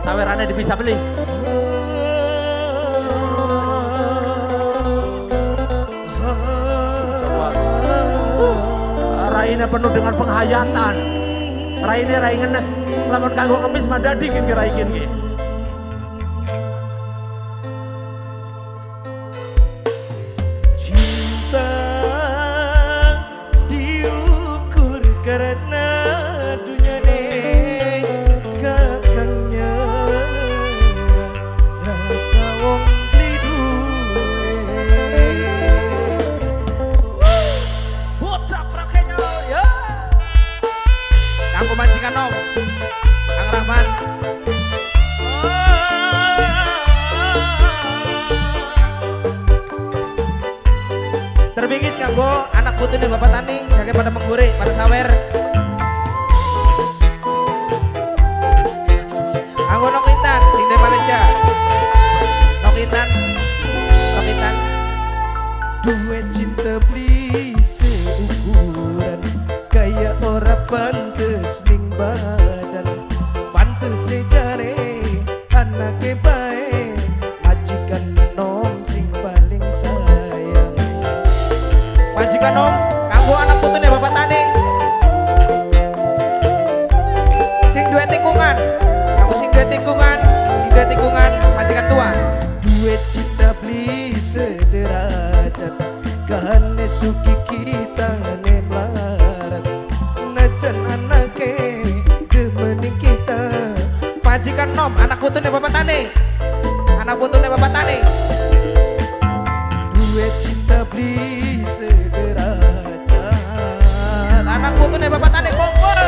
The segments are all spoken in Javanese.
Sawerane bisa beli. Raine penuh dengan penghayatan. Raine rai ngenes. Lamun kanggo ngemis mah dadi kin rai kin ki. Cinta diukur karena dunyane kakangnya rasa wong beli duwe. Bocah prakenya ya. Kanggo majikan nom Kang Rahman. Terbingis kanggo anak putune Bapak Tani jage pada mengguri pada sawer. Kanggo Nok Intan sing dari Malaysia. Nok Intan. Nok Intan. Duwe cinta beli seukuran kaya ora pantes ning badan. Pantes jare anake bae majikan nom sing paling sayang. Majikan nom kanggo anak putune Bapak Tani sing duwe tikungan, kanggo sing duwe tikungan, sing duwe tikungan majikan tua. Duwe cinta beli sederajat kahane suki kita ne melarat najan anake demening kita. Majikan nom anak putune Bapak Tani, anak putune Bapak Tani. Duwe cinta beli sederajat anak putune Bapak Tani kumpul.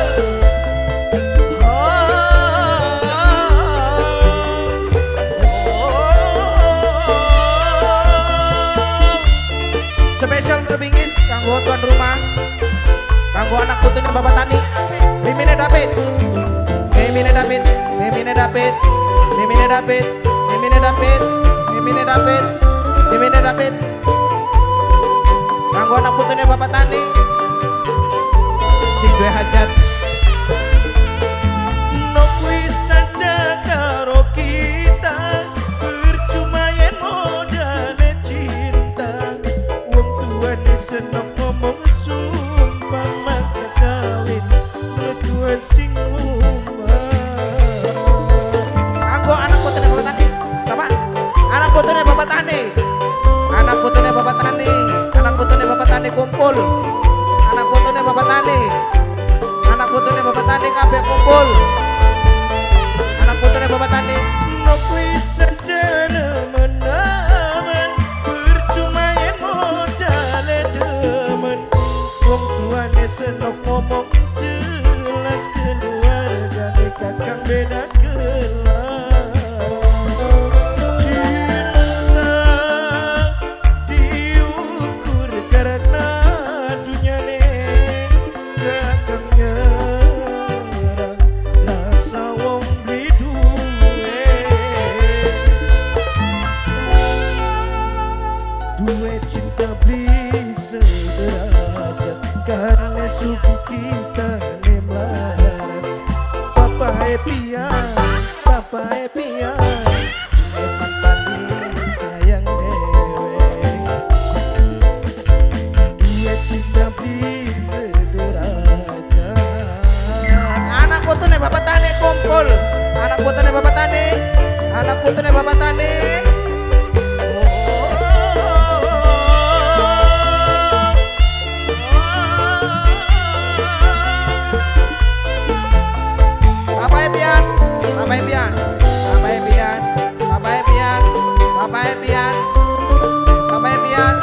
Spesial terbingis kanggo tuan rumah, kanggo anak putune Bapak Tani. Mimine David, Mimine David, Mimine David, Mimine David, Mimine David, Mimine David, Mimine David. Kanggo anak putune Bapak Tani sing duwe hajat. No kuwi saja karo kita percuma yen modale cinta. Wong tuane seneng ngomong sumpah maksa kawin mertua sing umah. Kanggo anak putune Bapak Tani sama anak putune Bapak Tani, anak putune Bapak Tani, anak putune Bapak Tani kumpul. Anak putune Bapak Tani, anak putune Bapak Tani kabeh kumpul. Anak putune Bapak Tani. No kuwi saja nemen-nemen percuma yen modale demen. Wong tuane senok ngomong jelas keluargane kakang beda kelas. Cinta diukur karena dunyane kakangnya rasa wong beli duwe. Duwe cinta beli sederajat karena suku kita ne melarat. Papa happy-an, papa happy-an, sing paling sayang dewe. Duwe cinta beli sederajat. Anak putune Bapak Tani kumpul. Anak putune Bapak Tani, anak putune Bapak Tani. Papa Epian, Papa Epian, Papa Epian, Papa Epian, Papa Epian, Papa Epian,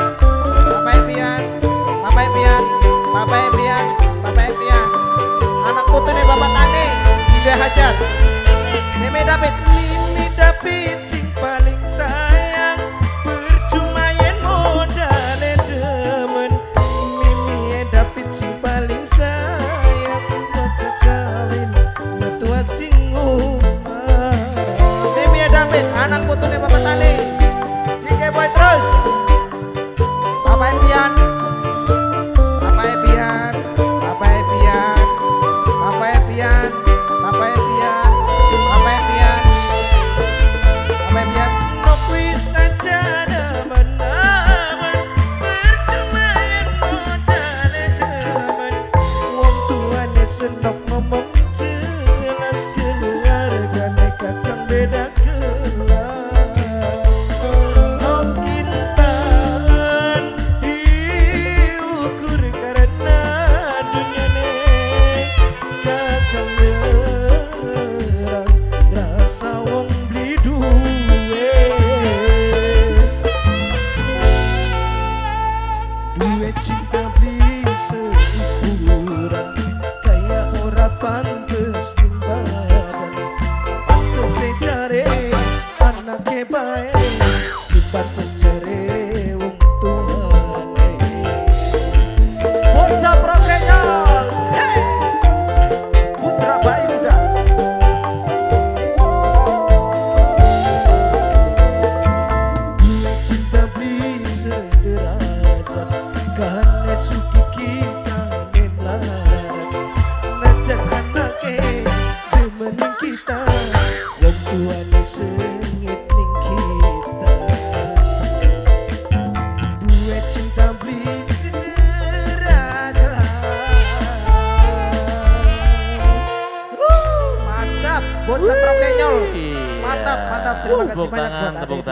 Papa Epian, Papa Epian, Papa Epian, Papa Epian. Anak putune Bapak Tani, duwe hajat. Mimi David, Mimi David sing paling Duwe cinta beli seukuran, kaya ora pantes ning badan. Pantes jare anake bae, pantes jare wong tuane. Bocah Prokenyol, hey! Putra Bayi Muda. Duwe cinta beli sederajat, kahane sugih kita melarat. Najan anake demen ning kita, wong tuane sengit ning kita. Duwe cinta beli sederajat. Wuh, mantap, bocah Prokenyol. Iya. Mantap, mantap. Terima kasih Tepuk banyak tangan, buat tepuk Ade.